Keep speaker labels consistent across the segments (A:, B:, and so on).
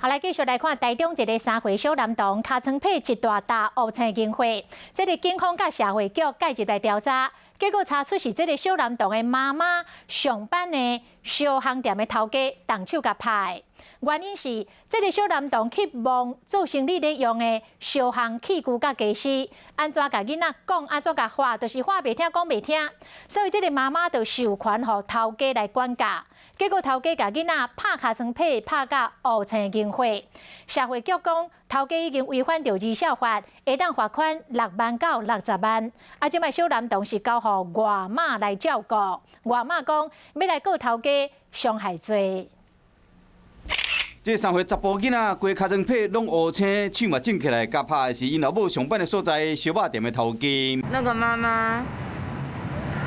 A: 好，來繼續來看台中一个3歲小男童，尻川皮一大搭烏青凝血，這个警方佮社會局介入來調查，結果查出是這个小男童的媽媽上班的燒烘店的頭家動手共拍的。原因是這个小男童去摸做生理咧用的燒烘器具佮家私，按怎共囡仔講，按怎共喝，就是喝袂聽，講袂聽，所以這个媽媽就授權予頭家來管教。結果頭家共囡仔拍尻川皮，拍甲烏青凝血。社會局講，頭家已經違反著兒少法，會當罰款6萬到60萬。啊，這擺小男童是交予外媽來照顧，外媽講欲來告頭家傷害罪。
B: 這3歲查埔囡仔，規尻川皮攏烏青，手嘛腫起來，共拍的是𪜶老母上班的所在燒肉店的頭家。
C: 那個媽媽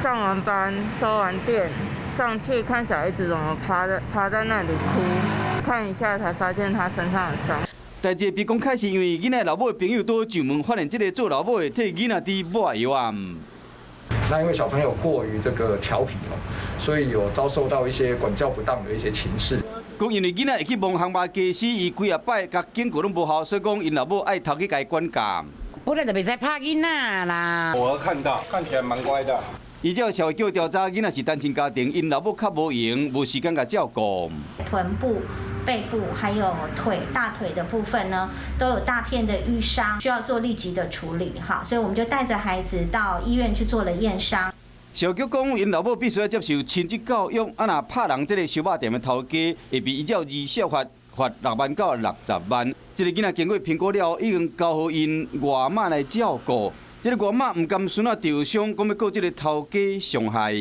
C: 上完班收完店，上去看小孩子怎麼趴在那裡哭，看一下才發現他身上的傷。
B: 代誌被公開是因為囡仔老母的朋友拄上門，發現這个做老母的替囡仔佇抹藥啊。
D: 那因為小朋友過於這個調皮哦，所以有遭受到一些管教不當的一些情事。
B: 講因為囡仔會去摸烘肉家私，伊幾仔擺共警告攏無效，所以講𪜶老母愛頭去共伊管教。
E: 本來就袂使拍囡仔啦。
F: 我看到，看起來蠻乖的。
B: 依照社會局調查，囡仔是單親家庭，𪜶老母較無閒，無時間共照顧。
G: 臀部、背部還有腿、大腿的部分呢，都有大片的淤傷，需要做立即的處理。哈，所以我們就帶着孩子到醫院去做了驗傷。
B: 社會局講，𪜶老母必須愛接受親職教育，啊若拍人這个燒肉店的頭家，會被依照兒少法罰6萬到60萬。這个囡仔經過評估了後，已經交予𪜶外媽來照顧。這个外媽毋甘孫仔受傷，講欲告這个頭家傷害。